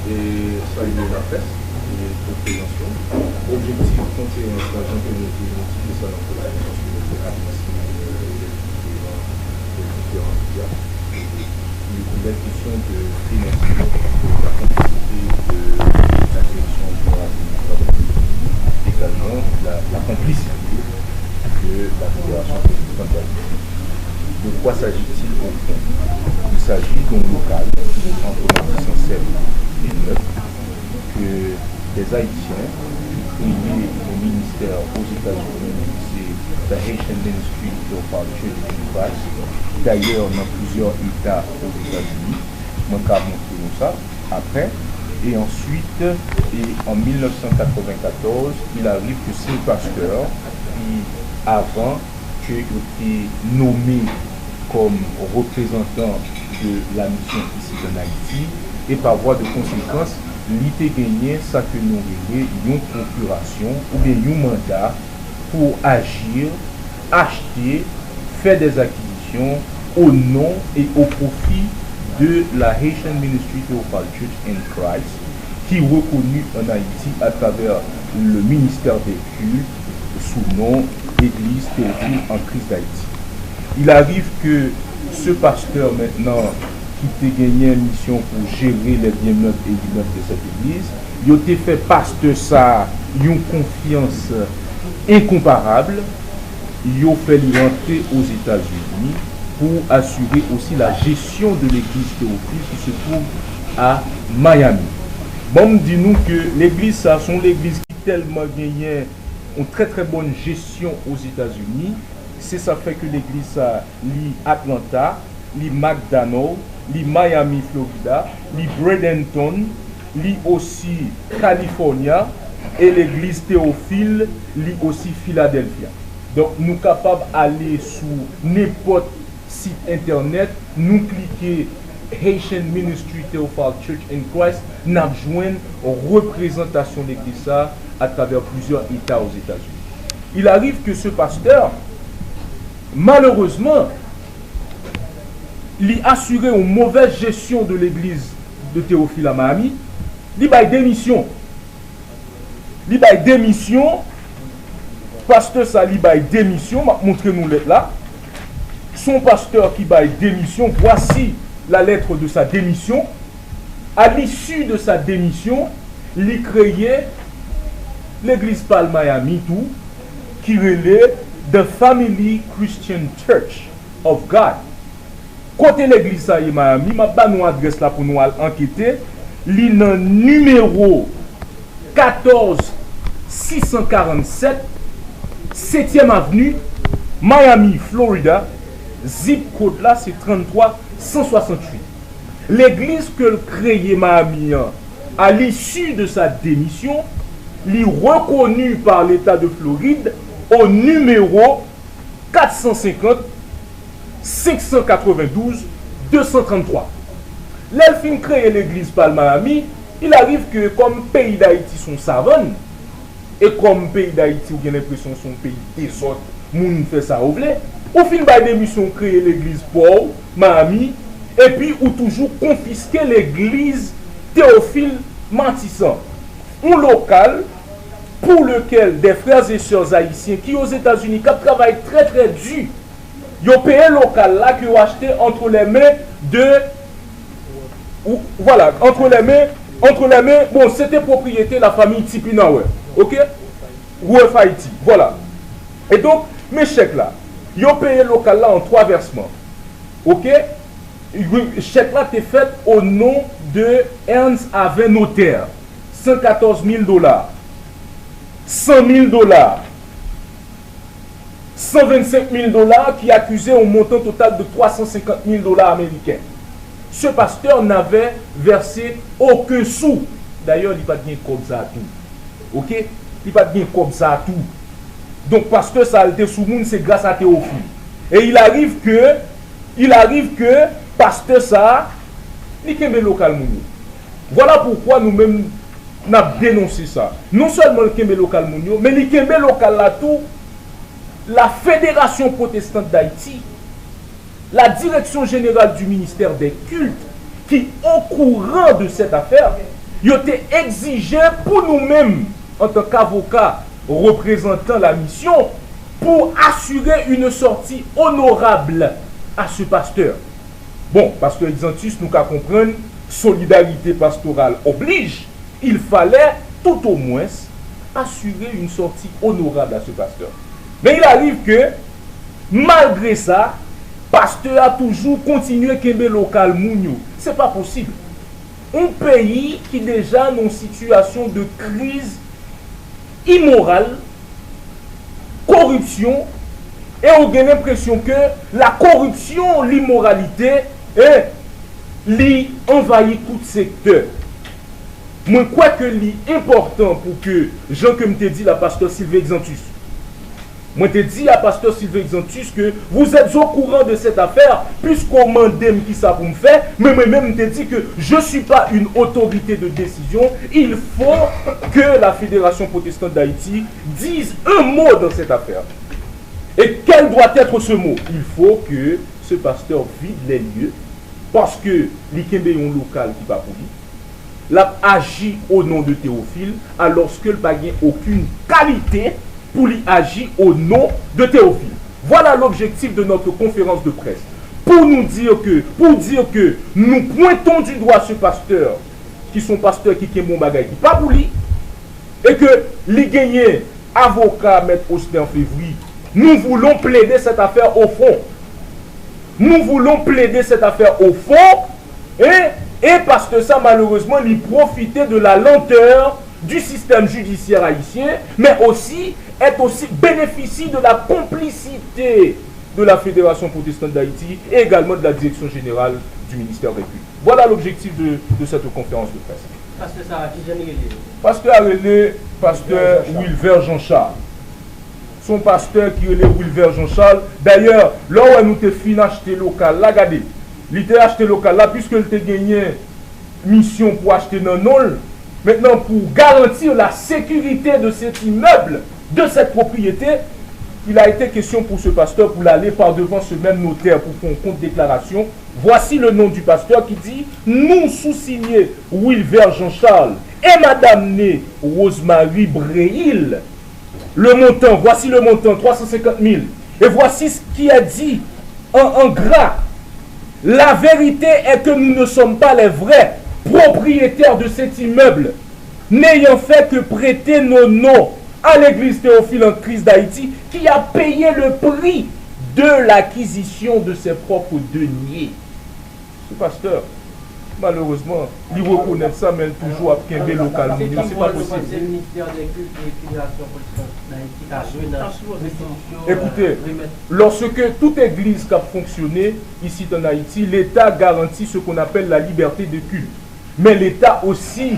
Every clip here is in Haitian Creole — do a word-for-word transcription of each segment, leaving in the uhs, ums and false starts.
E salye lapès e konpreyansyon. Objektif konferans la, jan ke nou te endike sa nan konferans ke nou te anonse, e, e diferan medya, e, il est question de dénoncer la complicité de la direction générale du ministère de la culture, également la, la complicité de la Fédération protestante d'Haïti. De quoi s'agit-il au fond? Il s'agit d'un local entre Matisan sept et neuf que des Haïtiens qui créaient un ministère aux États-Unis, c'est The Haitian Ministry of Our Church in Christ, d'ailleurs dans plusieurs États aux États-Unis. Mwen ka montre nou sa après. Et ensuite, et en mille neuf cent quatre-vingt-quatorze, il arrive que ces pasteurs, qui avant que yo te nome kòm reprezantan de la mission ici en Haïti, et par voie de conséquence, li te genyen sa ke nou rele yon prokirasyon oubyen yon manda pour agir, acheter, faire des acquisitions au nom et au profit de la Haitian Ministry Theophile Church in Christ, qui est reconnue en Haïti à travers le ministère des cultes sous nom Église Théophile en Christ d'Haïti. Il arrive que ce pasteur maintenant ki te genyen misyon pour gérer les biens meubles et immeubles de cette église, yo te fè pastè sa a yon konfyans enkonparab, yo fè li rantre Ozetazini pour assurer aussi la gestion de l'église Théophile qui se trouve à Miami. Ban m di nou ke legliz sa a se yon legliz ki tèlman genyen yon trè trè bòn jesyon Ozetazini. Se sa k fè ke legliz sa a, li Atlanta, li McDonough, li Miami, Florida, li Bradenton, li osi California, e legliz Théophile, li osi Philadelphia. Donk, nou kapab ale sou nenpòt sit entènèt, nou klike Haitian Ministry Theophile Church in Christ, n ap jwenn reprezantasyon legliz sa a atravè plizyè eta Ozetazini. Il arrive que ce pasteur, malheureusement, li asire yon movèz jesyon de legliz de Théophile à Miami, li bay demisyon. Li bay demisyon, pastè sa li bay demisyon, m ap montre nou lèt la. Se yon pastè ki bay demisyon, voici la lettre de sa démission. À l'issue de sa démission, li kreye legliz pa l Miami tou, ki rele The Family Christian Church of God. Kote legliz sa ye Miami, m ap ba nou adrès la pou nou al ankete. Li nan nimewo katòz sis san karannsèt, Setyèm Avni, Miami, Florida. Zip kod la se tranntwa san swasanntuit. Legliz ke l kreye Miami an, à l'issue de sa démission, li reconnu par l'État de Floride au numéro kat san senkant, senk san katrevendouz, de san tranntwa. Lè l fin kreye legliz pa l Miami, il arrive que, kòm peyi Dayiti se yon savann, e kòm peyi Dayiti, ou gen lenpresyon se yon peyi dezòd, moun fè sa yo vle, ou fin bay demisyon, ou kreye legliz pa w Miami, epi ou toujou konfiske legliz Théophile Matisan, yon lokal pour lequel des frères et sœurs haïtiens ki Ozetazini k ap travay trè trè di, yo peye lokal la ke yo achte entre les mains de, ou, voilà, entre les mains, entre les mains, bon, se te pwopriyete la famille Tipinauer, ok? Roeuf Haïti, voilà. E donk, men chèk la, yo peye lokal la an twa vèsman, ok? Chèk la te fèt o non de Ernst Avin, notè, san katòz mil dola, san mil dola, san vennsenk mil dola, qui accusait un montant total de trois cent cinquante mille dollars américains. Ce pasteur n'avait versé aucun sou. Dayè, li pa t gen kòb sa a tou. Ok? Li pa t gen kòb sa a tou. Donk, pastè sa a, l te sou moun, se gras a Théophile. Et il arrive que, il arrive que pastè sa a, li kenbe lokal moun yo. Vwala poukwa nou menm, n ap denonse sa. Non sèlman l kenbe lokal moun yo, men li kenbe lokal la tou. La Fédération protestante d'Haïti, la Direction générale du ministère des cultes, qui au courant de cette affaire, Yo te egzije pou nou menm, antan k avoka reprezantan la mission, pour assurer une sortie honorable à ce pasteur. Bon, pastè Exantus, nou ka konprann, solidarité pastorale oblige, il fallait tout au moins assurer une sortie honorable à ce pasteur. Mais il arrive que, malgré ça, pastè a toujou kontinye kenbe lokal moun yo. Se pa posib. Yon peyi ki deja nan yon sitiyasyon de kriz imoral, koripsyon, e ou gen lenpresyon ke la koripsyon, limoralite, e li anvayi tout sektè. Mwen kwè ke li enpòtan pou ke, jan ke m te di la, pastè Sylvain Exantus, mwen te di a pastè Sylvain Exantus ke vous êtes au courant de cette affaire, puisque w mande m kisa pou m fè, men mwen menm m te di ke je suis pas une autorité de décision, il faut que la Fédération Protestante d'Haïti dise un mot dans cette affaire. Et quel doit être ce mot? Il faut que ce pasteur vide les lieux, paske li kenbe yon lokal ki pa pou li. L ap aji o non de Théophile, alòske l pa gen okenn kalite pou li aji o non de Théophile. Voilà l'objectif de notre conférence de presse. Pour nous dire que, pour dire que nous pointons du doigt ce pasteur, qui sont pasteurs qui kenbe yon bagay ki pa pou li, et que li genyen avoka Mèt Osner Févry, nous voulons plaider cette affaire au fond. Nous voulons plaider cette affaire au fond, hein, et parce que ça, malheureusement, il profitait de la lenteur du système judiciaire haïtien, mais aussi est aussi bénéficie de la complicité de la Fédération Protestante d'Haïti et également de la Direction Générale du Ministère des Cultes. Voilà l'objectif de, de cette conférence de presse. Pastè sa a, ki jan li rele? Pastè a rele pastè Wilver Jean Charles. Se yon pastè ki rele Wilver Jean Charles. Dayè, lè w wè nou te fin achte lokal la, gade, li te achte lokal la, piske l te genyen misyon pou achte nan non l. Maintenant, pour garantir la sécurité de cet immeuble, de cette propriété, il a été question pour ce pasteur pour l'aller par devant ce même notaire pour faire une contre-déclaration. Voici le nom du pasteur qui dit, nous sous-signé Wilver Jean-Charles et Madame Né Rosemary Bréil. Le montant, voici le montant, trois cent cinquante mille. Et voici ce qui est dit en, en gras. La vérité est que nous ne sommes pas les vrais propriétaires de cet immeuble, n'ayant fait que prêter nos noms à l'église Théophile en Christ d'Haïti, qui a payé le prix de l'acquisition de ses propres deniers. Se pastè, malerezman, li rekonèt sa, men l toujou ap kenbe lokal moun yo. Se pa posib. Ekoute, lòske tout egliz k ap fonksyone isit ann Ayiti, Leta garanti ce qu'on appelle la liberté de culte. Men Leta osi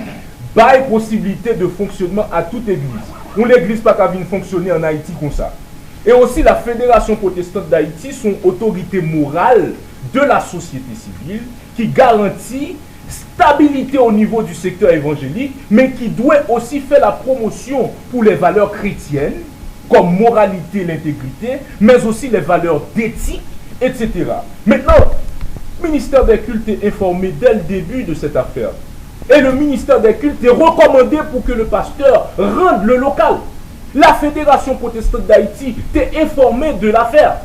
bay posiblite de fonksyonman a tout egliz. Yon legliz pa ka vin fonksyone ann Ayiti konsa. E osi, la Fédération Protestante d'Haïti se yon otorite moral de la sosyete sivil ki garanti stabilité au niveau du secteur évangélique, men ki dwe osi fè la pwomosyon pou les valeurs chrétiennes, comme moralité, l'intégrité, mais aussi les valeurs d'éthique, et cetera. Maintenant, ministère des cultes est informé dès le début de cette affaire. Et le ministère des cultes est recommandé pour que le pasteur rende le local. La Fédération Protestante d'Haïti te enfòme de l'affaire.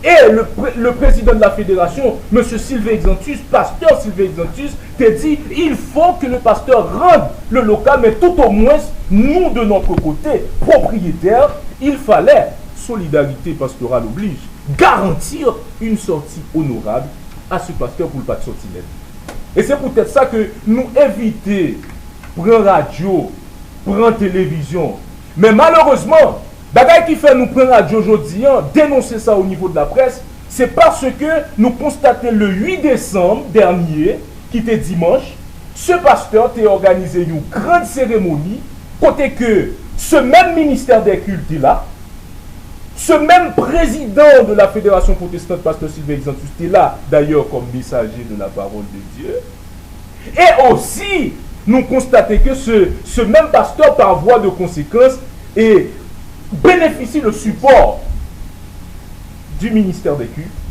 Et le, pré- le président de la fédération, monsieur Sylvain Exantus, pasteur Sylvain Exantus, te di, il faut que le pasteur rende le local, mais tout au moins, nous, de notre côté, propriétaires, il fallait, solidarité pastorale oblige, garantir une sortie honorable à ce pasteur pou l pa t sòti nèt. E se poutèt sa ke nou evite pran radyo, pran televizyon. Men malerezman, bagay ki fè nou pran radyo jodi an, denonse sa o nivo de la près, se paske nou konstate le uit desanm dènye, ki te dimanch, se pastè te òganize yon grand seremoni kote ke se menm ministè dè kilt te la, se menm prezidan de la Fédération Protestante, pastè Sylvain Exantus, te la, dayè, kòm mesaje de la parole de Dieu. E osi, nou konstate ke se, se menm pastè, par voie de conséquence, e benefisye le support du ministère des cultes,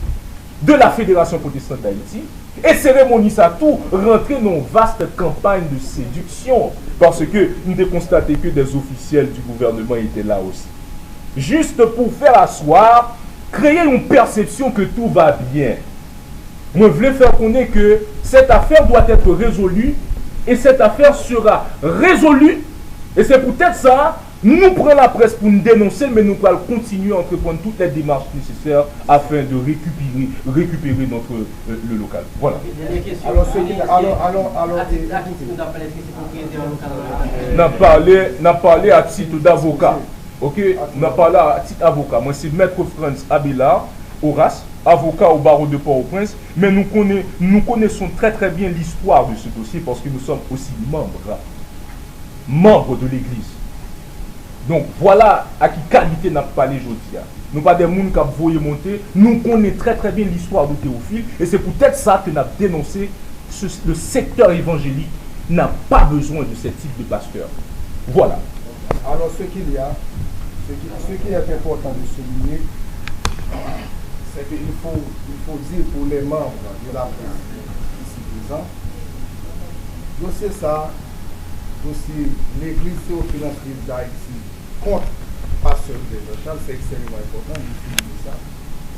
de la Fédération Protestante d'Haïti, E seremoni sa tou rantre nan yon vaste kanpay de séduction, paske nou te konstate ke des officiels du gouvernement étaient là aussi. Juste pour faire asseoir, créer une perception que tout va bien. Mwen vle fè konnen ke cette affaire doit être résolue et cette affaire sera résolue. E se poutèt sa, nou pran laprès pou n denonse l, men nou pral kontinye antreprann tout les démarches nécessaires afin de récupérer, récupérer notre, euh, le local. Voilà. Dènye kesyon. Alò, se ki, alò, alò, alò, Atik, e, atik, nou ta pale, èske se pwopriyetè yon lokal nan lokal? N ap pale, n ap pale a tit davoka. Ok, n ap pale a tit avoka. Mwen se Maître Frantz Abélard Horace, avocat au barreau de Port-au-Prince, men nou konnen, nous connaissons très très bien l'histoire de ce dossier parce que nous sommes aussi membres, membres de l'église. Donk, vwala a ki kalite n ap pale jodi a. Nou pa de moun k ap voye monte, nou konnen très très bien l'histoire de Théophile, e se poutèt sa ke n ap denonse ce, le secteur évangélique n'a pas besoin de ce type de pasteur. Voilà. Alors, ce qu'il y a, ce qui, ce qui est important de souligner, c'est qu'il faut, il faut dire pour les membres de la presse ici présents, dosye sa, dosye Legliz Théophile en Christ d'Haïti kont Pastè Wilbert Jean Charles, se ekstrèmeman enpòtan de souligner sa.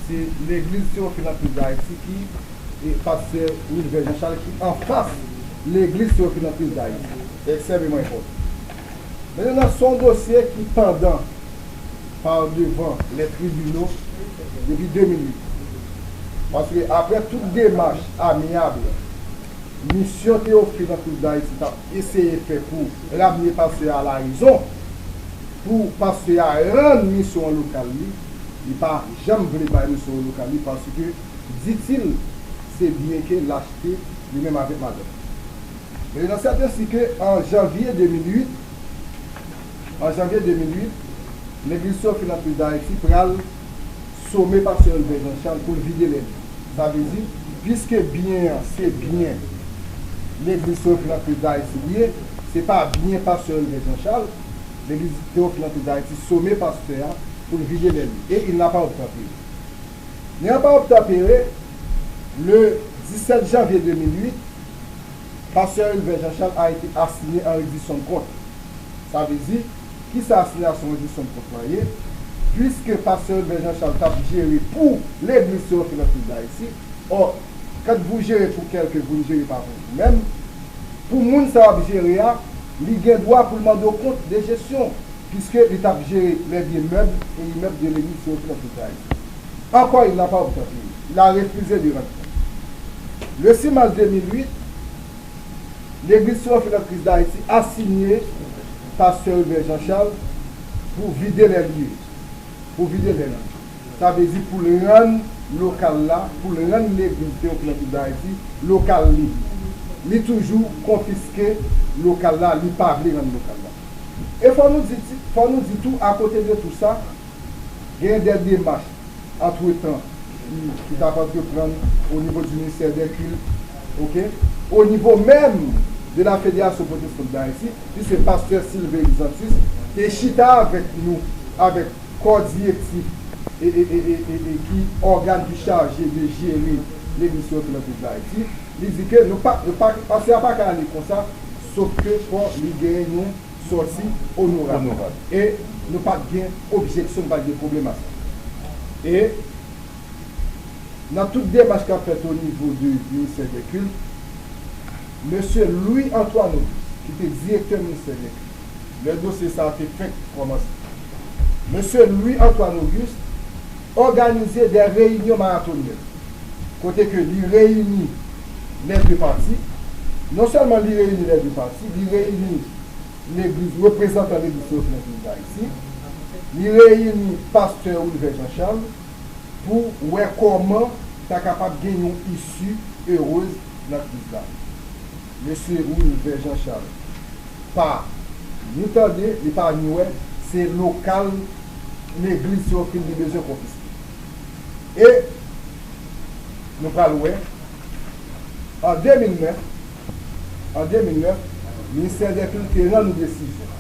Se Legliz Théophile en Christ d'Haïti ki, e Pastè Wilbert Jean Charles ki anfas Legliz Théophile en Christ d'Haïti. Se ekstrèmeman enpòtan. Mentnan, se yon dosye ki pandan par devan les tribunaux depi de mil uit. Paske apre tout demach amyab, misyon Théophile en Christ d'Haïti t ap eseye fè pou ramne pastè a a la rezon, pou pastè a rann misyon an lokal li, li pa janm vle bay misyon an lokal li, paske, dit-il, se byen ke l achte li menm avèk madanm. Men nan sèten si ke an janvye de mil uit, an janvye de mil uit, Legliz Théophile en Christ d'Haïti pral some Pastè Wilbert Jean Charles pou l vide lè li. Sa vle di, piske byen an se byen Legliz Théophile en Christ d'Haïti li ye, se pa byen Pastè Wilbert Jean Charles, Legliz Théophile en Christ d'Haïti some pastè a pou l vide lè li. E il n'a pas obtempéré. N'ayant pas obtempéré, le dix-sept janvier deux mille huit, Pasteur Wilbert Jean Charles a été assigné en réduction de compte. Sa vle di, kisa asinyasyon réduction de compte lan ye? Puiske Pasteur Wilbert Jean Charles t ap jere pou Legliz Théophile en Christ d'Haïti, or, quand vous gérez pour quelqu'un, vous ne gérez pas pour vous-même, pou moun sa w ap jere a, li gen dwa pou l mande w kont de jesyon, puiske li t ap jere les biens meubles et immeubles de l'église Théophile en Christ d'Haïti. Encore, il n'a pas obtempéré. Il a refusé de rendre compte. Le six mars deux mille huit, Legliz Théophile en Christ d'Haïti asinye Pastè Wilbert Jean Charles pou vide lè li ye. Pou vide lè li. Sa vle di pou l rann lokal la, pou l rann Legliz Théophile en Christ d'Haïti lokal li. Li toujou konfiske lokal la, li pa vle rann lokal la. E fò nou di, fò nou di tou, akote de tou sa, gen de demach antretan ki, ki t ap antreprann o nivo di ministè dè kilt, oke, o nivo menm de la Fédération Protestante d'Haïti, piske pastè Sylvain Exantus te chita avèk nou, avèk kò direktif e, e, e, e, e, e ki ògàn ki chaje de jere Legliz Théophile en Christ d'Haïti, li di ke nou pa, nou pa, pastè a pa ka ale konsa, sof ke fò li genyen yon sòti onorab. Onorab. E nou pa t gen objeksyon, nou pa t gen pwoblèm a sa. E nan tout demach k ap fèt o nivo de ministè dè kilt, mesye Louis Antoine Auguste, ki te direktè ministè dè kilt, lè dosye sa a te fenk kòmanse, mesye Louis Antoine Auguste òganize de reyinyon maratonyèn, kote ke li reyini lè de pati. Non sèlman li reyini lè de pati, li reyini legliz, reprezantan legliz Théophile en Christ d'Haïti, li reyini pastè Wilbert Jean Charles pou wè kòman ta kapab gen yon isi erez nan kriz la. Mesye Wilbert Jean Charles pa ni tande, li pa ni wè, se lokal legliz Théophile li bezwen konfiske. E nou pral wè, an de mil nèf, an de mil nèf, ministè dè kilt te rann yon desizyon.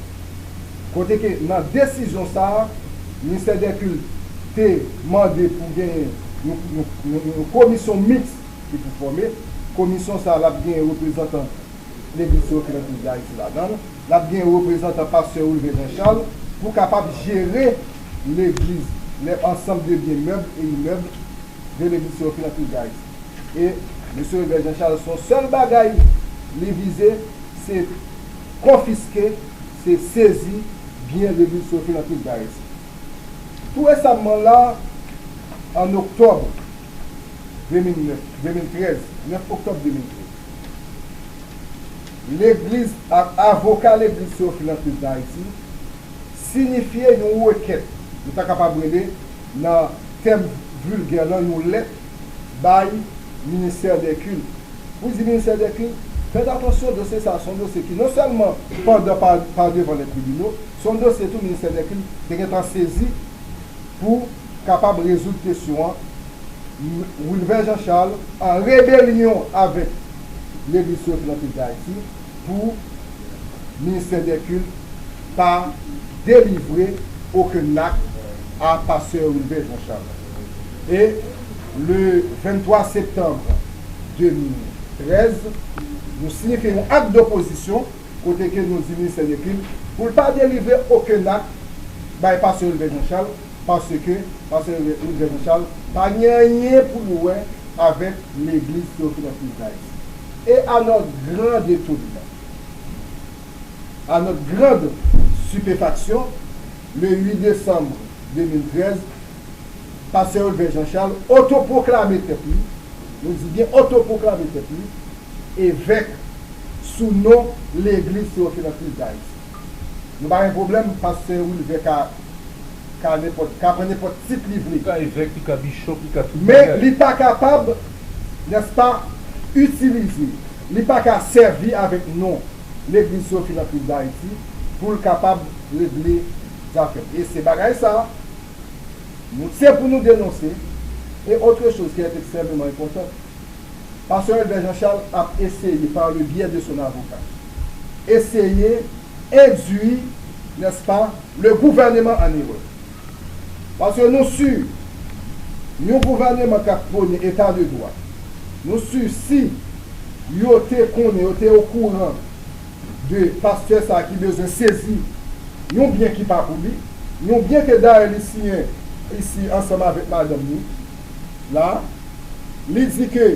Kote ke nan desizyon sa a, ministè dè kilt te mande pou genyen yon, yon, yon, yon komisyon miks ki pou fòme, Komisyon sa a, l ap gen reprezantan Legliz Teofil an Kris d Ayiti ladan l. L ap gen reprezantan pastè Wilvé Jean Charles pou kapab jere legliz, lè ansanm de byen mèb e imèb de Legliz Teofil an Kris d Ayiti. E mesye Wilvé Jean Charles, se yon sèl bagay li vize, se konfiske, se sezi byen Legliz Teofil an Kris d Ayiti. Tou resaman la, an oktòb de mil nèf, de mil trèz, nèf oktòb de mil trèz, legliz, a- avoka Legliz Teofil an Kris d Ayiti sinifye yon rekèt, nou ta kapab rele nan tèm vilgè lan, yon lèt bay ministè dè kilt. Pou di ministè dè kilt, fèt atansyon, dosye sa a se yon dosye ki non sèlman pandan pa, pa devan lè tribino, se yon dosye tou ministè dè kilt te gentan sezi pou kapab rezoud kesyon an. Wilvé Jean Charles, an rebelyon avèk Legliz Teofil an Kris d Ayiti, pou ministè dè kilt pa delivre okenn ak a pastè Wilvé Jean Charles. E le venntwa septanm de mil trèz, nou sinifye yon ak dopozisyon kote ke nou di ministè dè kilt pou l pa delivre okenn ak bay pastè Wilvé Jean Charles, paske pastè Wilvé Jean Charles pa gen anyen pou l wè avèk Legliz Teofil an Kris d Ayiti. Et à notre grand étonnement, à notre grande stupéfaction, le huit décembre deux mille treize, pastè Wilvé Jean Charles otopwoklame tèt li, nou di byen otopwoklame tèt li, evèk sou non Legliz Teofil an Kris d Ayiti. Nou pa gen pwoblèm, pastè Wilvé ka, ka nenpòt, ka pran nenpòt tit li vle. Li ka evèk, li ka bichòp, li ka tout bagay. Men li pa kapab, nèspa, itilize, li pa ka sèvi avèk non Legliz Teofil an Kris d Ayiti pou l kapab regle zafè l. E se bagay sa, nou, se pou nou denonse. Et autre chose qui est extrêmement importante, pastè Wilvé Jean Charles ap eseye, par le biais de son avocat, eseye endwi, nèspa, le gouvernement en erreur. Paske nou si, yon gouvènman k ap pwone eta de dwa, nou si, si yo te konnen, yo te okouran de pastè sa a ki bezwen sezi yon byen ki pa pou li, yon byen ke dayè li siyen isi ansanm avèk madanm li la, li di ke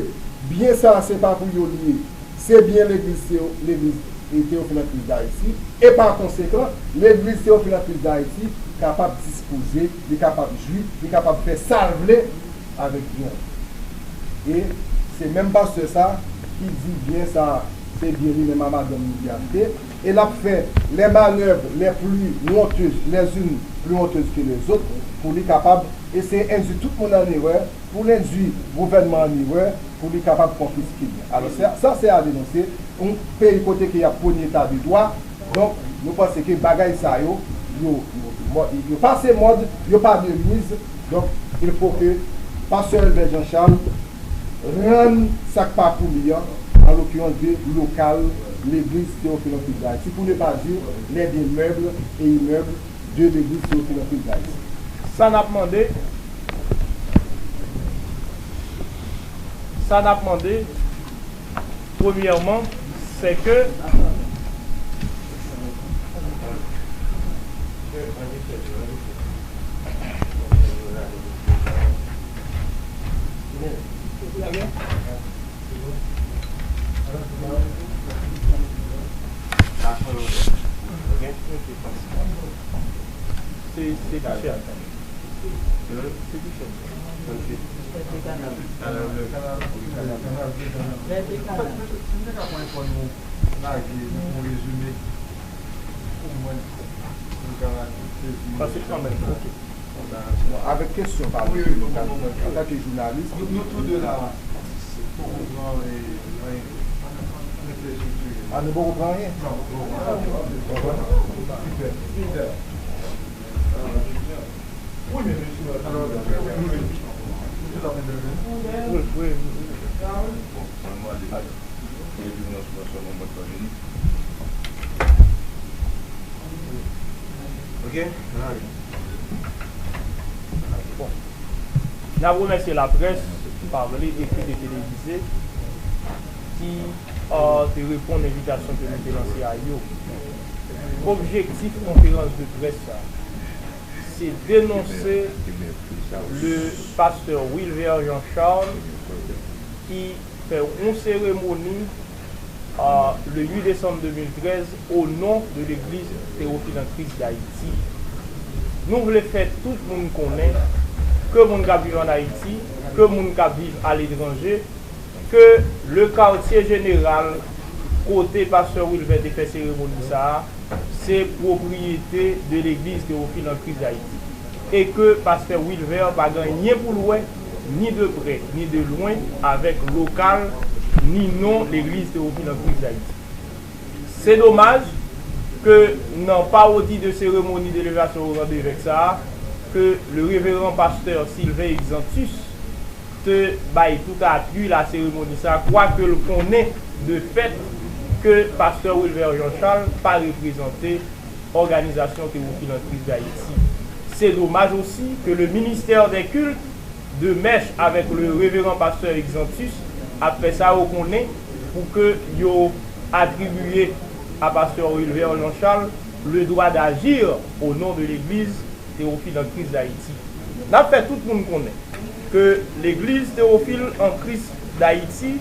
byen sa a se pa pou yo li ye, se byen legliz Teo-, legliz Teofil an Kris d Ayiti, e pa konsekan, legliz Teofil an Kris d Ayiti kapab dispoze, li kapab jwi, li kapab fè sa l vle avèk byen an. E se menm pastè sa ki di byen sa se byen li menm a madanm li li achte, e l ap fè les manœuvres les plus honteuses, les unes plus honteuses que les autres, pou li kapab eseye endwi tout moun an erè, pou l endwi gouvènman an erè, pou li kapab konfiske byen. Alò, sa, sa se a denonse, yon peyi kote ke y ap pwone eta de dwa, donk, nou panse ke bagay sa yo, yo, yo, yo, yo pase mòd, yo pa de miz, donk, il faut que pastè Wilvé Jean Charles rann sa k pa pou li an, an l'occurrence de lokal legliz Teofil an Kris d Ayiti, pour ne pas dire les biens meubles et immeubles de legliz Teofil an Kris d Ayiti. Sa n ap mande, sa n ap mande, premyèman, se ke se, se ki chèf. Se ki chèf. Kanal. Kanal. Kanal. Kanal. Kanal. Lage yon rezime pou mwen, pou m ka rakonte. Pase kanmenm, ok. Bon, avèk kesyon pa nou, antanke jounalis. Nou, nou tou de la, poko pran, eh, anyen. Nou te estrikture. Ah, nou poko pran anyen? Non, poko pran anyen. Sipè. Sipè. Wi, men mesye, alò, wi, wi. Wi, wi. Bon, mwen mande. Ok? Bon. N ap remèsye laprès, pa pale, ekri e televize. ki te reponn envitasyon ke nou te lanse a yo. Objektif konferans de près sa, se denonse le pastè Wilver Jean Charles ki fè yon seremoni le huit décembre deux mille treize au nom de l'église Théophile en Christ d'Haïti. Nou vle fè tout moun konnen, ke moun k ap viv ann Ayiti, ke moun k ap viv aletranje, ke le quartier général kote pastè Wilver te fè seremoni sa a, se pwopriyete de legliz Théophile en Christ d'Haïti. E ke pastè Wilver pa gen anyen pou l wè, ni de prè, ni de lwen, avèk lokal, ni non legliz Théophile en Christ d'Haïti. Se domaj ke nan pawodi de seremoni de levasyon o randevèk sa a, ke le reveran pastè Sylvain Exantus te bay tout apui la seremoni sa, kwake l konnen de fèt ke pastè Wilver Jean Charles pa reprezante òganizasyon Théophile en Christ d'Haïti. Se domaj osi ke le ministè dè kilt de mèch avèk le reveran pastè Exantus ap fè sa yo konnen pou ke yo atribiye a pastè Wilver Jean Charles le droit d'agir au nom de l'église Théophile en Christ d'Haïti. N ap fè tout moun konnen ke legliz Théophile en Christ d'Haïti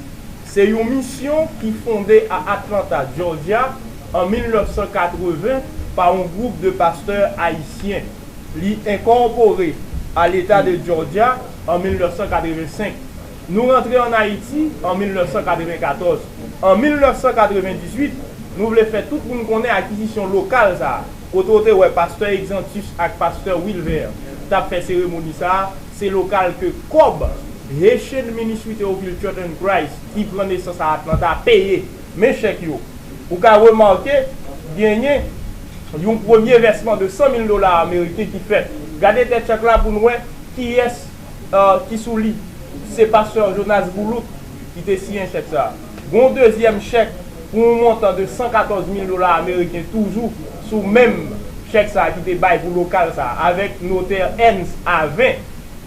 se yon misyon ki fonde a Atlanta, Georgia, an mil nèf san katreven pa yon gwoup de pastè ayisyen. Li enkòpore a leta de Georgia an mil nèf san katreven senk. Nou rantre ann Ayiti an mil nèf san katreven katòz. An mil nèf san katreven dizuit, nou vle fè tout moun konnen akizisyon lokal sa a, kote w te wè pastè Exantus ak pastè Wilver t ap fè seremoni sa a, se lokal ke kòb Haitian Ministry Theophil Church in Christ ki pran nesans a Atlanta peye. Men chèk yo. Ou ka remake, genyen yon premye vèsman de san mil dola ameriken ki fèt. Gade tèt chèk la pou n wè kiyès ki sou li. Se pastè Jonas Boulout ki te siyen chèk sa a. Gon dezyèm chèk pou yon montan de san katòz mil dola ameriken toujou sou menm chèk sa a ki te bay pou lokal sa a, avèk notè Ernst Avin,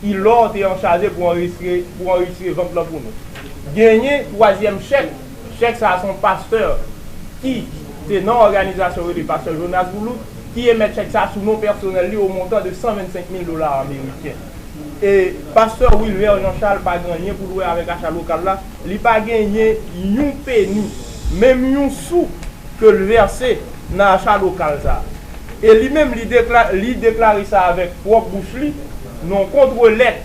Ilò te anchaje pou anrejistre, pou anrejistre vant lan pou nou. Genyen twazyèm chèk. Chèk sa a se yon pastè ki te nan òganizasyon rele pastè Jonas Boulout ki emèt chèk sa a sou non pèsonèl li o montan de san vennsenk mil dola ameriken. E pastè Wilver Jean Charles pa gen anyen pou l wè avèk acha lokal la, li pa genyen yon peni, menm yon sou ke l vèse nan acha lokal sa a. E li menm li dekla, li deklare sa avèk pwòp bouch li, nan yon kontrelèt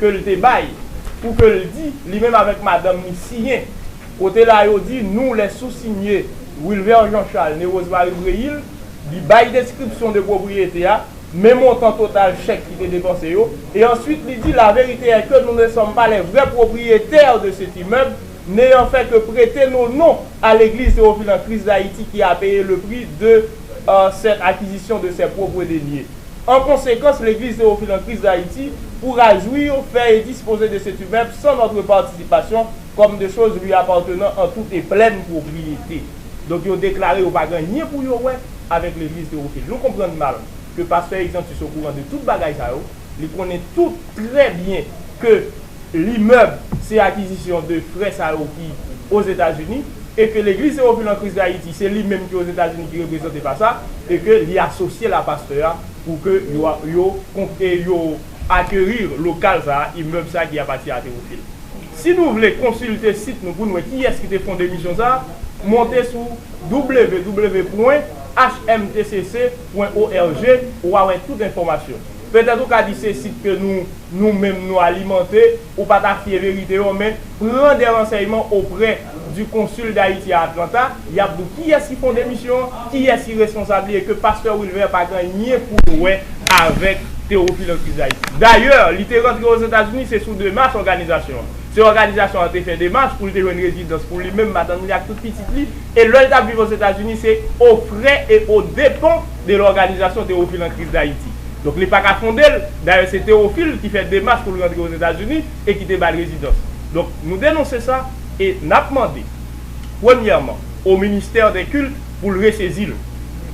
ke l te bay, pou ke l di, li menm avèk madanm li siyen, kote la yo di, nous les sous-signés Wilver Jean Charles ne Rosemary Brehil, li bay deskripsyon de pwopriyete a, men montan total chèk ki te depanse yo, e answit li di, la vérité est que nous ne sommes pas les vrais propriétaires de cet immeuble, n'ayant fait que prêter nos noms à l'église Théophile en Christ d'Haïti qui a payé le prix de euh, cette acquisition de ses propres deniers. En conséquence, l'église Théophile en Christ d'Haïti pourra jouir, faire et disposer de cet immeuble sans notre participation, comme de choses lui appartenant en toute et pleine propriété. Donk yo deklare yo pa gen anyen pou yo wè avèk legliz Théophile. Nou konprann mal ke pastè Exantus okouran de tout bagay sa yo, li konnen tout trè byen ke limèb se akizisyon de frè sa yo ki Ozetazini, e ke legliz Théophile en Christ d'Haïti se li menm ki Ozetazini ki reprezante pa sa, e ke li asosye la pastè a pou ke yo, yo, e yo akeri lokal sa a, imèb sa a ki apati a Théophile. Si nou vle konsilte sit nou pou n wè kiyès ki te fonde misyon sa a, monte sou w w w pwen h m t c c pwen o r g, ou a wè tout enfòmasyon. Petèt ou ka di se sit ke nou, nou menm nou alimante, ou pa ta fye verite yo, men pran de ransèyman oprè du consul d'Haïti à Atlanta, y ap di w kiyès ki fonde misyon an, kiyès ki responsab li, e ke pastè Wilver pa gen anyen pou l wè avèk Théophile en Christ d'Haïti. Dayè, li te rantre Ozetazini, se sou demach òganizasyon an. Se òganizasyon an te fè demach pou l te jwenn rezidans pou li menm, madanm li ak tout pitit li. E lè l t ap viv Ozetazini, se aux frais et aux dépens de l'organisation Théophile en Christ d'Haïti. Donk, li pa ka fonde l. Dayè, se Théophile ki fè demach pou l rantre Ozetazini e ki te ba l rezidans. Donk, nou denonse sa e n ap mande, premyèman, au ministère des cultes pou l resezi l,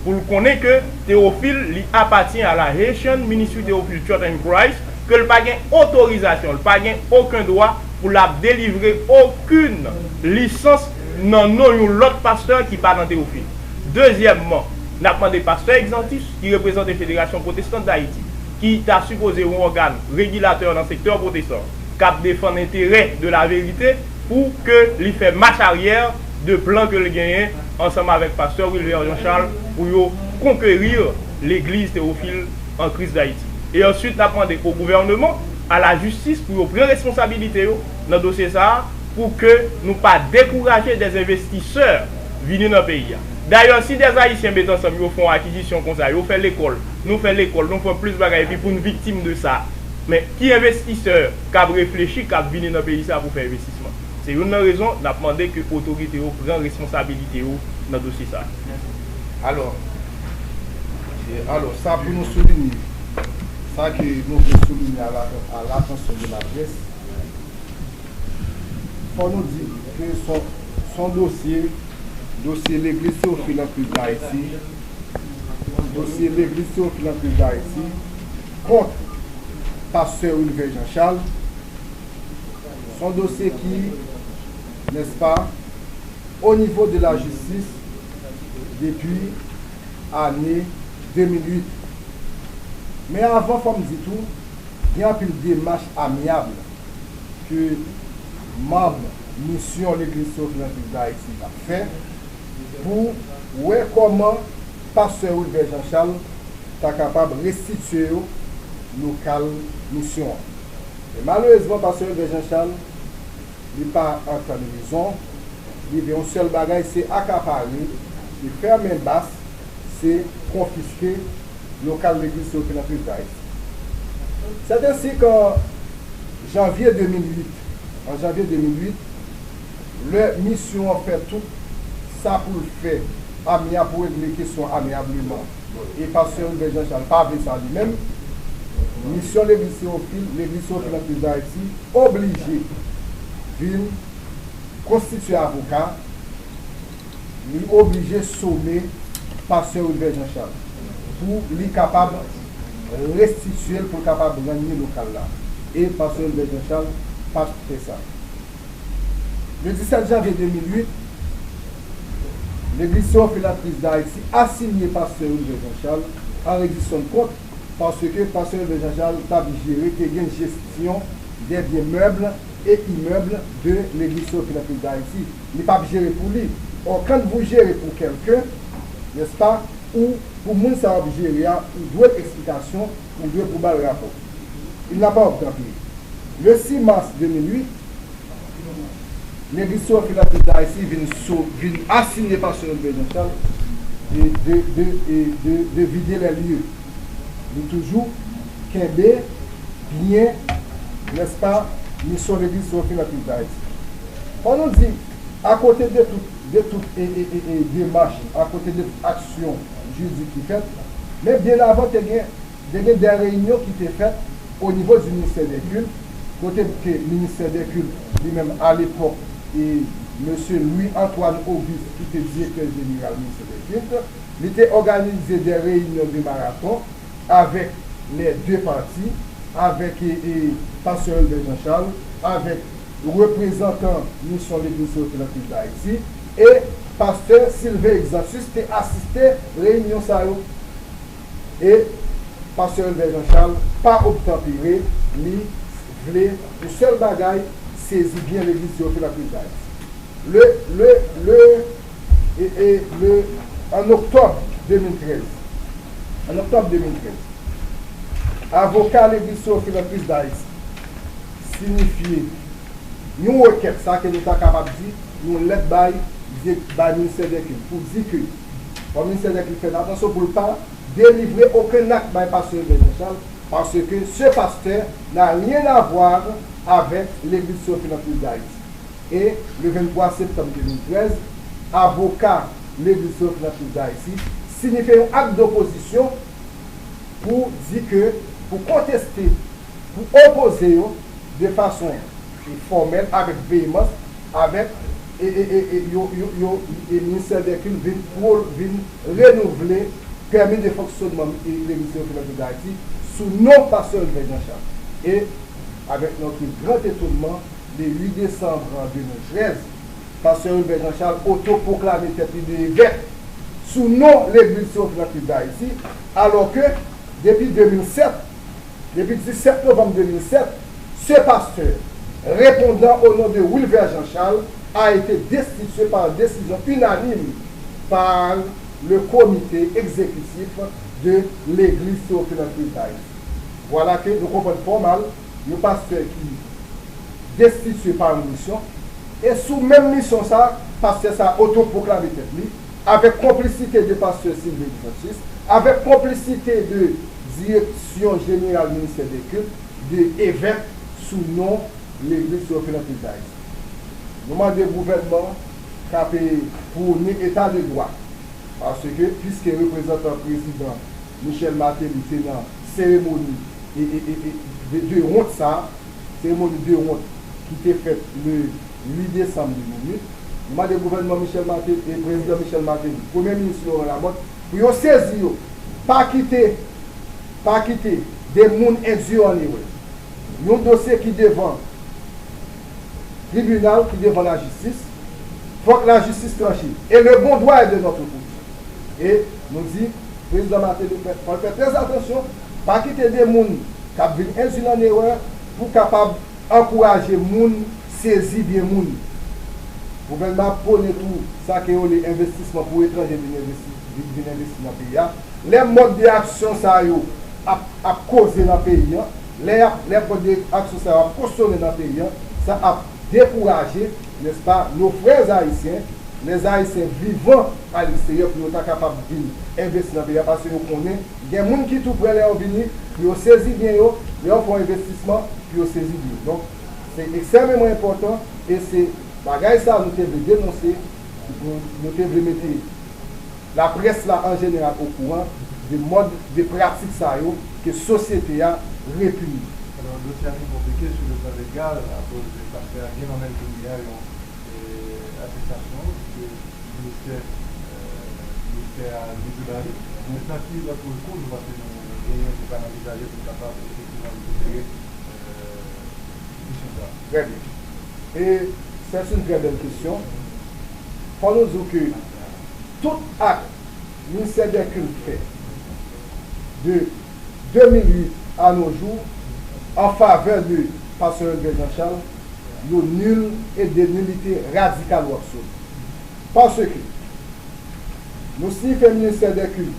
pou l konnen ke Théophile, li apatyen a la Haitian Ministry Théophile Church in Christ, ke l pa gen otorizasyon, l pa gen okenn dwa pou l ap delivre okenn lisans nan non yon lòt pastè ki pa nan Tewofil. Dezyèmman, n ap mande pastè Exantus, ki reprezante Federasyon Pwotestan d Ayiti, ki ta sipoze yon ògàn regilatè nan sektè pwotestan, k ap defann enterè de la verite, pou ke li fè mach aryè de plan ke l genyen ansanm avèk pastè Wilver Jean Charles pou yo konkeri legliz Tewofil an Kris d Ayiti. E answit, n ap mande o gouvènman, a la jistis, pou yo pran responsabilite yo nan dosye sa a, pou ke nou pa dekouraje dè envestisè vini nan peyi a. Dayè, si dè Ayisyen met ansanm, yo fè yon akizisyon konsa, yo fè lekòl, nou fè lekòl, nou fè plis bagay, epi pou n viktim de sa. Men, ki envestisè k ap reflechi, k ap vini nan peyi sa pou fè envestisman? Se youn nan rezon n ap mande ke otorite yo pran responsabilite yo nan dosye sa a. Alò, e, alò, sa pou nou soulinye, sa ke nou vle soulinye a la, a latansyon de laprès, fò nou di ke son, son dosye, dosye Legliz Tewofil an Kris d Ayiti, dosye Legliz Tewofil an Kris d Ayiti kont pastè Wilver Jean Charles, son dosye ki, nèspa, o nivo de la jistis depi ane de mil uit. Men avan, fò m di tou, gen anpil demach amyab ke manm misyon Legliz Tewofil an Kris d Ayiti ap fè pou wè kòman pastè Wilver Jean Charles ta kapab restitye yo lokal misyon an. Men malerezman, pastè Wilver Jean Charles, li pa antann rezon, li vle yon sèl bagay, se akapare, se fèmen bas, se konfiske lokal Legliz Tewofil an Kris d Ayiti. Sèt ensi ke an janvye de mil uit, an janvye de mil uit, lè misyon an fè tout sa pou l fè, amya-, pou regle kesyon amyableman, e pastè Wilver Jean Charles pa vle sa li menm, misyon Legliz Tewofil, Legliz Tewofil an Kris d Ayiti, oblije vin konstitye avoka, li oblije some pastè Wilver Jean Charles pou li kapab restitye l, pou l kapab rann li lokal la. E pastè Wilver Jean Charles pa t fè sa. Le disèt janvye de mil uit, Legliz Tewofil an Kris d Ayiti asinye pastè Wilver Jean Charles an redi sòm kont, paske pastè Wilver Jean Charles t ap jere, te gen jesyon dè byen mèb e imèb de Legliz Tewofil an Kris d Ayiti. Li p ap jere pou li. Or, quand vous gérez pour quelqu'un, n'est-ce pas, ou pou moun sa w ap jere a, ou dwe l eksplikasyon, ou dwe pou ba l rapò. Il n'a pas obtempéré. Le sis mas de mil uit, Legliz Tewofil an Kris d Ayiti vin sou, vin asinye pastè Wilver Jean Charles e de, de, e de, de vide les lieux. Li toujou kenbe byen, nèspa, misyon Legliz Tewofil an Kris d Ayiti. Fò nou di, akote de tout, de tout e, e, e, e demach, akote de tout aksyon jiridik ki fèt, men byen avan te gen, te gen de reyinyon ki te fèt o nivo di ministè dè kilt, kote ke ministè dè kilt, li menm, alepòk, e mesye Louis Antoine Auguste, ki te direktè jeneral ministè dè kilt, li te òganize de reyinyon de maraton avèk lè de pati, avèk, e, e, pastè Wilver Jean Charles, avèk reprezantan misyon Legliz Tewofil an Kris d Ayiti, e pastè Sylvain Exantus te asiste reyinyon sa yo. E pastè Wilver Jean Charles pa obtanpere, li vle yon sèl bagay, sezi byen Legliz Tewofil an Kris d Ayiti. Le, le, le, e, e, le, an oktòb de mil trèz, an oktòb de mil trèz, avoka Legliz Tewofil an Kris d Ayiti sinifye yon rekèt, sa ke nou ta kapab di yon lèt bay, bay ministè dè kilt, pou di ke, bon, ministè dè kilt fè atansyon pou l pa delivre okenn ak bay pastè Wilver Jean Charles, paske ce pasteur n'a rien à voir avec Legliz Tewofil an Kris d Ayiti. E le venntwa septanm de mil trèz, avoka Legliz Tewofil an Kris d Ayiti sinifye yon ak dopozisyon pou di ke, pou konteste, pou opoze yo de fason, e, fòmèl, avèk veyemans, avèk, e, e, e, e, yo, yo, yo, e, ministè dè kilt vin, vin renouvle pèmi de fonksyonman, e, Legliz Tewofil an Kris d Ayiti sou non pastè Wilver Jean Charles. E, avec notre grand étonnement, le uit desanm de mil trèz, pastè Wilbert Jean Charles otopwoklame tèt li de evèk sou non Legliz Teofil an Kris Dayiti, alò ke depi de mil sèt, depi disèt novanm de mil sèt, ce pasteur, répondant au nom de Wilbert Jean Charles, a été destitué par décision unanime par le comité exécutif de Legliz Teofil an Kris Dayiti. Vwala ke nou konprann fò mal, yon pastè ki destitye pa yon misyon, e sou menm misyon sa, pastè sa otopwoklame tèt li, avèk konplisite de pastè Sylvain Exantus, avèk konplisite de direksyon jeneral ministè de kilt, de evèk sou non Legliz Teofil an Kris Dayiti. Nou mande gouvènman k ap pwone eta de dwa, paske, piske reprezantan prezidan Michel Martelly te nan seremoni e, e, e, e, de, de wont sa, seremoni de wont ki te fèt le uit desanm de mil uit, nou mande gouvènman Michel Martelly, e prezidan Michel Martelly, premye minis Laurent Lamothe, pou yo sezi yo, pa kite, pa kite de moun endui an erè. Yon dosye ki devan tribinal, ki devan lajistis, fòk lajistis tranche. E le bon droit est de notre côté. E nou di, prezidan Martelly fè, fò l fè trè atansyon, pa kite de moun k ap vin endui l an erè pou kapab ankouraje moun sezi byen moun. Gouvènman ap pwone tou sa ke yo rele envestisman pou etranje vin envesti, vin, vin envesti nan peyi a. Lè mòd de aksyon sa yo ap, ap koze nan peyi an, lè y ap, lè mòd de aksyon sa yo ap fonksyone nan peyi an, sa ap dekouraje, nèspa, nos frères haïtiens, les Haïtiens vivant à l'extérieur, pou yo ta kapab vin envesti nan peyi a, paske yo konnen gen moun ki tou prè lè yo vini, pou yo sezi byen yo, lè yo fè yon envestisman, pou yo sezi byen yo. Donk, se ekstrèmeman enpòtan, e se bagay sa a nou te vle denonse, nou, nou te vle mete laprès la an jeneral okouran de mòd de pratik sa yo ke sosyete a repini. Alò, dosye a vin konplike sou le plan legal, akoz pastè a gen nan men l kounye a yon, e, atestasyon ke ministè, e, ministè a li te ba li. Men nan ki lòt rekou nou panse nou genyen pou n ka anvizaje pou n kapab efektivman rekipere, e, misyon sa a? Très bien. Et c'est une très belle question. Fò nou di w ke tout ak ministè dè kilt fè de de mil uit à nos jours an favè de pastè Elbè Jean Charles, yo nil e de nilite radikal ou absoli. Paske nou siyifye ministè dè kilt,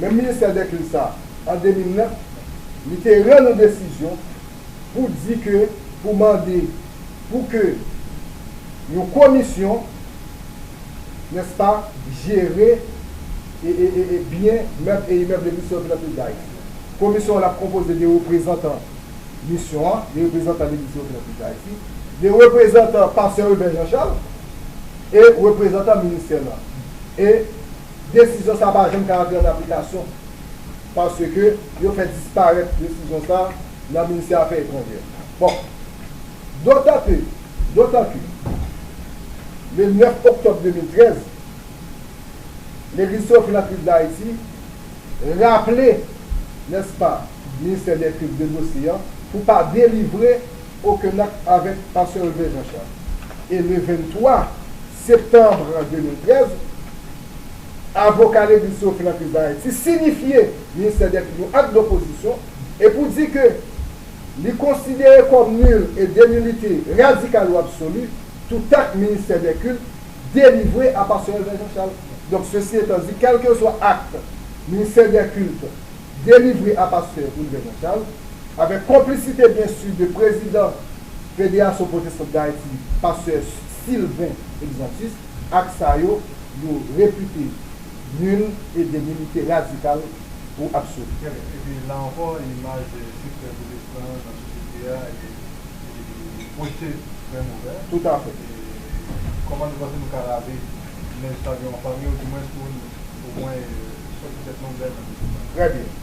menm ministè dè kilt sa, an de mil nèf, li te rann yon desizyon pou di ke, pou mande pou ke yon komisyon, nèspa, jere e, e, e, e byen, mèb e imèb Legliz Teofil an Kris Dayiti. Komisyon an ap konpoze de reprezantan misyon an, de reprezantan Legliz Teofil an Kris Dayiti, de reprezantan pastè Elbè Jean Charles e reprezantan ministè lan. E desizyon sa pa janm ka antre an aplikasyon, paske yo fè disparèt desizyon sa nan ministè afè etranjè. Bon, dotan ke, dotan ke, le nèf oktòb de mil trèz, Legliz Teofil an Kris Dayiti raple, nèspa, ministè dè kilt de dosye an pou pa delivre okenn ak avèk pastè Elbè Jean Charles. E le venntwa septanm de mil trèz, avoka Legliz Teofil an Kris Dayiti siyifye ministè dè kilt yon ak dopozisyon e pou di ke li konsidere kòm nil e de nilite radikal ou absoli tout ak ministè dè kilt delivre a pastè Elbè Jean Charles. Donk, sesi etan di, kèlkeswa ak ministè dè kilt delivre a pastè Elbè Jean Charles, avèk konplisite, byen si, de prezidan Federasyon Pwotestan Dayiti, pastè Sylvain Exantus, ak sa yo, yo repite nil e de nilite radikal ou absoli. Trè byen. Epi la ankò, imaj, e, sektè pwotestan nan sosyete a, e, e, pwojte trè movè. Toutafè. E kòman nou panse nou ka lave nèj sa gen yon fanmi, ou dimwens pou nou omwen, e, sòti tèt nou bèl nan dosye sa? Trè byen.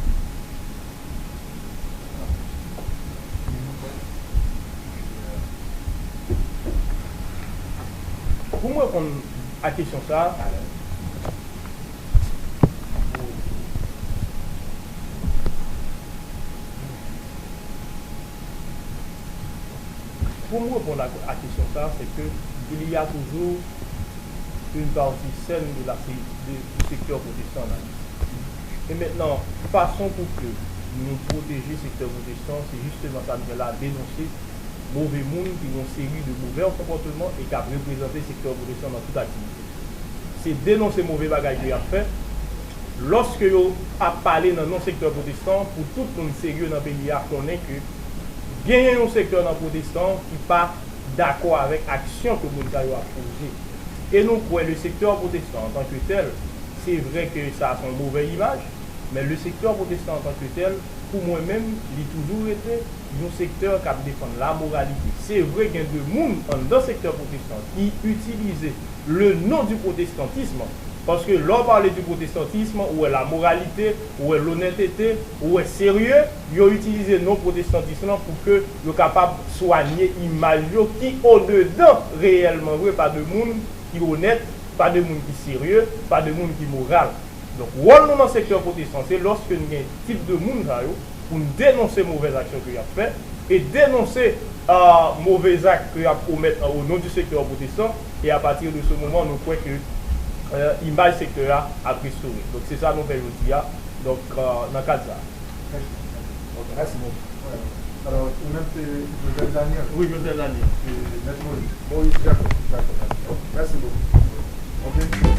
Pou m reponn a kesyon sa a, Pou m reponn a, a kesyon sa, se ke il y a toujours une partie saine de la, de, du secteur protestant en Haïti. E mentnan, fason pou ke nou pwoteje sektè pwotestan, se jisteman sa nou fè la, denonse move moun ki gen yon seri de move konpòtman e k ap reprezante sektè pwotestan nan tout aktivite. Se denonse move bagay ke y ap fè. Lòske yo ap pale nan non sektè pwotestan, pou tout moun serye nan peyi a konnen ke genyen yon sektè nan pwotestan ki pa dakò avèk aksyon ke moun sa yo ap poze. E nou kwè le sektè pwotestan antanke tèl, se vre ke sa se yon movè imaj, men le sektè pwotestan antanke tèl, pou mwen menm, li toujou rete yon sektè k ap defann lamoralite. Se vre gen de moun anndan sektè pwotestan ki itilize le non di pwotestantism, paske lè w pale di pwotestantism, ou wè lamoralite, ou wè lonètete, ou wè serye, yo itilize non pwotestantism lan pou ke yo kapab swanye imaj yo ki odedan reyèlman vre pa de moun ki onèt, pa de moun ki serye, pa de moun ki moral. Donk, wòl nou nan sektè pwotestan, se lòske n gen tip de moun sa yo, pou n denonse movèz aksyon ke y ap fè, e denonse, euh, move zak ke y ap komèt o non di sektè pwotestan, e apati de se moman, nou kwè ke, euh, imaj sektè a ap restore. Donk, se sa nou fè jodi a, donk, euh, nan kad sa. Ok, mèsi bokou. Alò, ou menm se Joseph Daniel? Wi, Joseph Daniel. E Mèt Moïse? Moïse Jacob. Jacob. Mèsi bokou. Ok.